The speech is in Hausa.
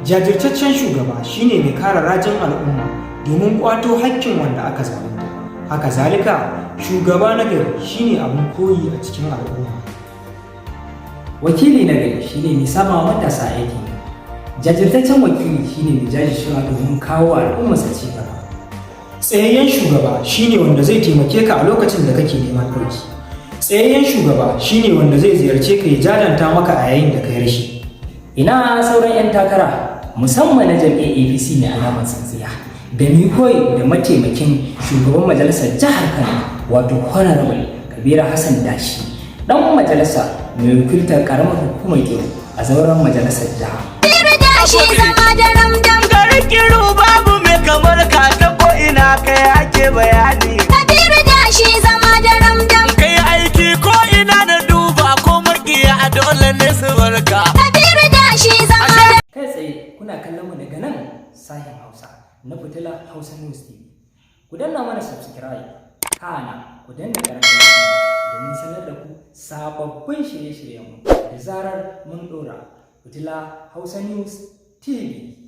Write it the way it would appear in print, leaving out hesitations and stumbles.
Jajirtaccen shugaba shine mai kare rajin al'umma domin kwato hakkin wanda aka zalunta. Haka zalika, shugaba na gari shine abin koyi a cikin al'umma. Wakili na gari shine mai sama wa matasa aikin yi. Jajirtaccen wakili shine mai jajircewa domin kawo wa al'ummarsa ci gaba. Tsayayyen shugaba shine wanda zai taimake ka a lokacin da kake neman ɗauki. Tsayayyen shugaba shine wanda zai ziyarce ka, ya jajanta maka a yayin da kai rashi. Ina sauran 'yan takara, musamman na jam'iyyar APC mai alamar tsintsiya, da mi koyi da mataimakin shugaban majalisar jihar Kano, wato Honorable Kabiru Hassan Dashi, dan majalisa mai wakiltar karamar hukumar Kiru a zauren majalisar jiha. Shi zama daram dam. Garin Kiru babu mai kamar ka, ta ko ina kai ake bayani. Kabiru da shi zama daram dam. Kai aiki ko ina na duba, ko makiya a dole ne su barka. Kabiru da shi zama. Kai tsaye kuna kallon mu daga nan sahin Hausa na Fitila Hausa News TV. Ku danna mana subscribe, kana ku danna ƙararrawa domin sanar da ku sababbin shirye-shiryenmu da zarar mun ɗora. Fitila Hausa News TV.